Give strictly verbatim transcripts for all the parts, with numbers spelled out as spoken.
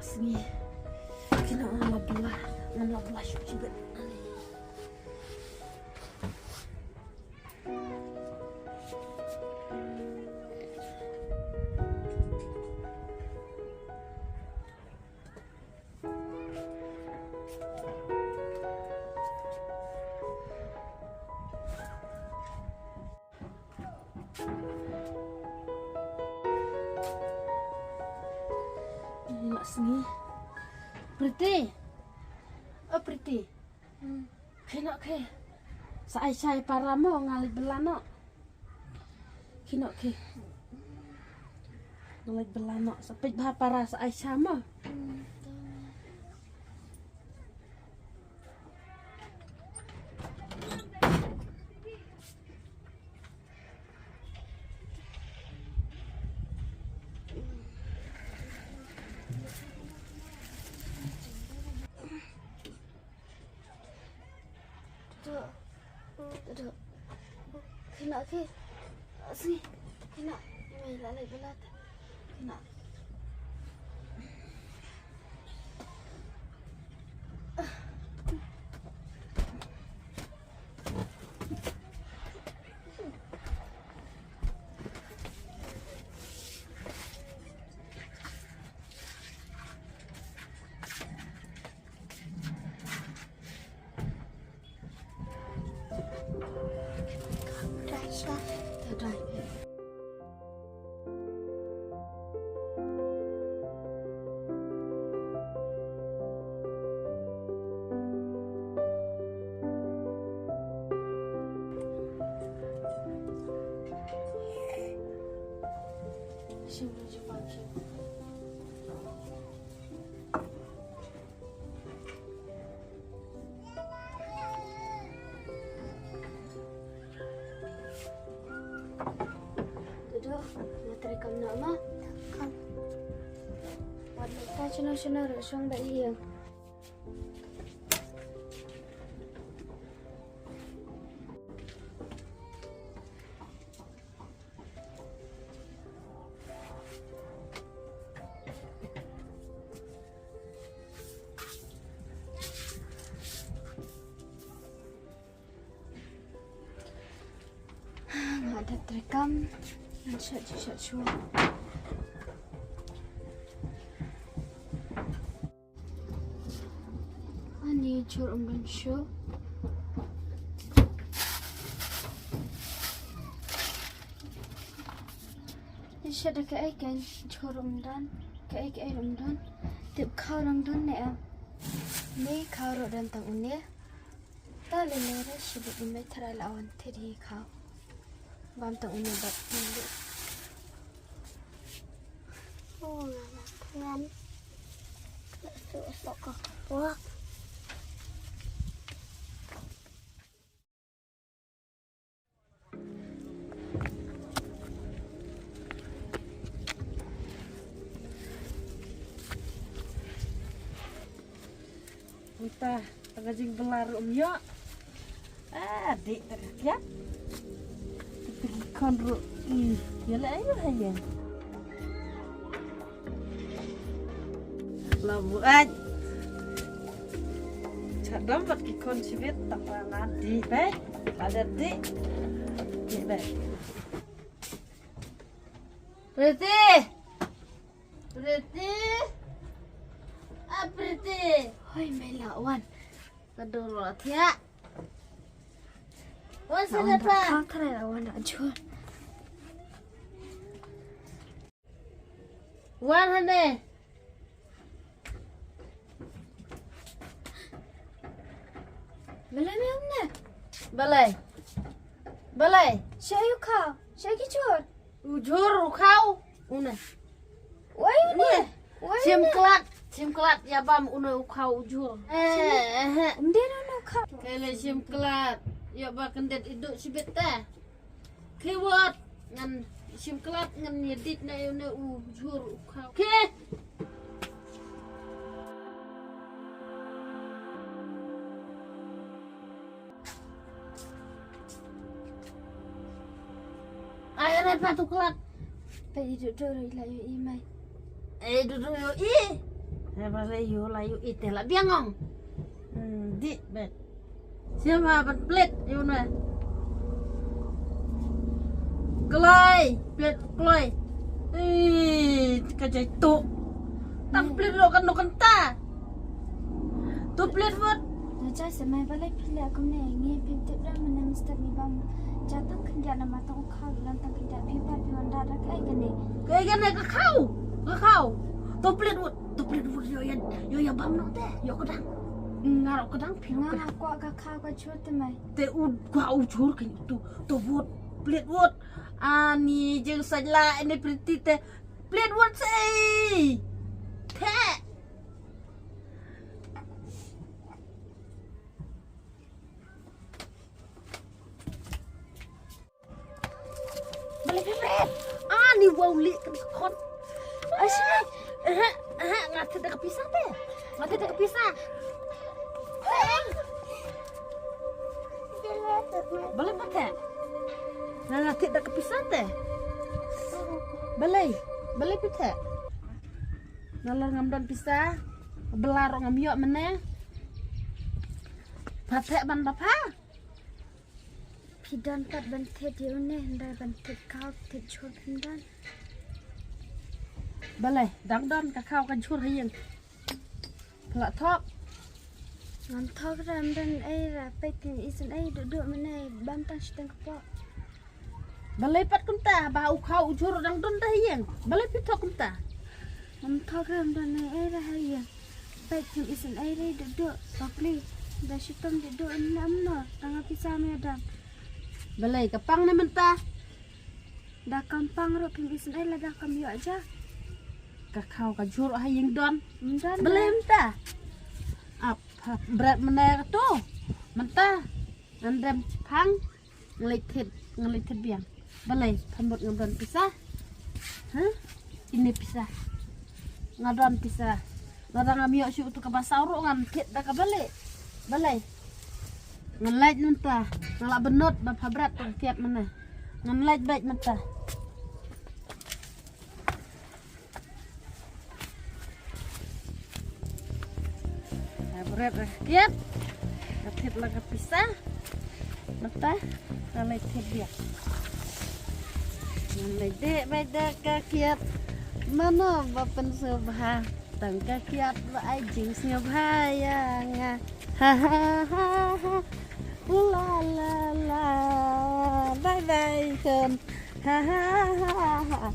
Sngi. Kino ngam la bla, ngam la bla shuh shibit. Ïa sngi. Priti. Oh, Priti. Kino ki. Sa ai sha para mo nga leit bla noh. Kino ki. Nga leit bla noh. Sa peit bha para sa ai sha mo. Duduk. Duduk. Kino ki. Sini. Kino. Mai lalai belat. Kino. Duduk, nga treikam noh mo. Kam. Wat leh ta shano shano ruh shong da ïing. Nga da treikam, ngan shat ju shat shuwa. Ani jhur um don shuh. Ni sha da kaei kan jhur um don, kaei kaei um don. Tip khaw dang don ne em? Ni khaw ruh don tang une. Ta lele re shibit i mei tharai la wan thir hi khaw. Bam tang une bad ni. Oh, ngan. Ngan. Su su ka. Wah. Uta, ta ka jingbylla ruh ym ïoh. Ah, dih ta ka kiad. Ta ki khon ruh. Ih, ïa la ayu ha ïa. La buat. Chadam bad ki khon shibit ta ka nga dih bad. Ada dih. Dih bad. Priti. Priti. Ah, Priti. Hoi, mei la wan. Ka dur la thiah. Wan sa la pa. Ka kare la wan la jhur. Wan hane. Balei me ong ne? Balei? Balei? Sha ïa u khaw, sha ki jhur. U jhur u khaw. Une. Wai une. Wai une. Shim klat, shim klat ïa bam une u khaw u jhur. Eh, eh. Ym dei une u khaw. Kele shim klat. Ïa ba kyndet iduh shibit te. Ki wat ngan shim klat ngan ïa dit na ïa une u jhur u khaw. Ki. Ai, ai, pat u klat. Pat i duh duh ruh i la ïohi mai. Ai, duh duh ïohi. Ba la ïoh, la ïoh ite la biang ong. Hmm, di bet. Siapa ban plet ïoh ne? Kloi, plet kloi. Eh, ka jai tu. Tang plet lo kan no kan ta. Tu plet wot. Ni chai se mai balai phi le kumne ngi phi tip da mane mister ni bam. Jatang khyndiat na ma tang u khau lan tang khyndiat phi pat phi wan da da kai kane. Kai kane ka khau. Ka khau. To plet wot. To plet wot yo ya yo ya bam no te. Yo ka dang. Nga ro ka dang phi. Nga nga kwah ka khau ka jhur te mai. Te u kwah u jhur kan tu. To wot. Plet wot. Ani jeng sajla ene priti te. Plet wot sei. Te. Balik balik. Ah, ni wow li kan khot. Ashi. Eh, eh, nga thied da ka pisa te. Nga thied da ka pisa. Balik pakai. Nga thied da ka pisa te. Balik. Balik pakai. Nga la ngam don pisa. Bala ro ngam ïoh mane. Pakai ban ba pa. Phi don pat ban thied ïa une, hynrei ban thied khau thied jhur phim don. Balei, dang don ka khau ka jhur ha ïing. Phi la thok. Ngam thok ra, ym don ei ra, peit phim isynei duh duh mynne, bam tang shiteng kpoh. Balei pat kumta, ba u khau u jhur dang don da ha ïing. Balei phi thok kumta. Ngam thok ra, ym don ei ei ra ha ïing. Peit phim isynei re duh duh, bakli. Da shitom duh duh, ym na ym no, tang ka pisa me don. Balei ka pang ne mynta. Da kam pang ruh phim isynei lada kam ïoh ja. Ka khau ka jhur ha ïing don. Ym don. Balei mynta. Ap, ap, bret mynne ka tu. Mynta. Ngan rem phang. Nga leit thied, nga leit thied biang. Balei, phan bud ngam don pisa. Ha? Ine pisa. Nga don pisa. Lada ngam ïoh shuh tu kaba saw ruh ngan thied da kaba leh. Balei. Ngan leit mynta. Nga la bynnud ba pha bret tang kiad mynne. Ngan leit beit mynta. Nga bret da ka kiad. Nga thied la ka pisa. Mynta nga leit thied biang. Nga leit dih beit da ka kiad. Mano ba pynsngewbha. Tang ka kiad ba ai jingsngewbha ïa nga. Ha ha ha ha. La la la. Bye bye khun. Ha ha ha ha.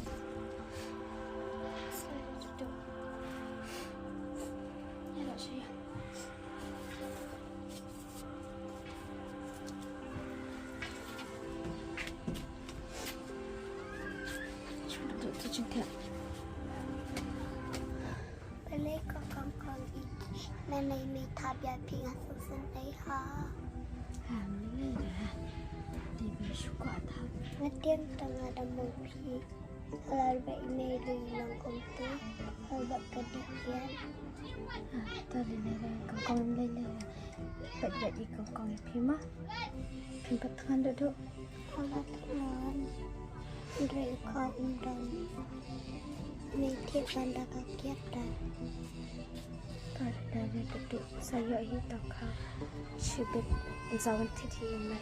Balei ko kong kong i. Nanai me thabia phi nga suk sen ai ha. Ha, me lei da. Di ba shu ko a tha. Nga tieng tang nga da mo phi. Lar ba i me lei long kong tu. Lar ba ka di kian. Ha, ta lei lei da kong kong lei lei da. Pat ba i kong kong i phi ma. Phi pat than da do. Lar ba than. Ndrei u kha um dang. Me thied ban da ka kiad da. Ka da ne ka tu sa ïoh hi ta kha. Shibit in sa wan thied hi me.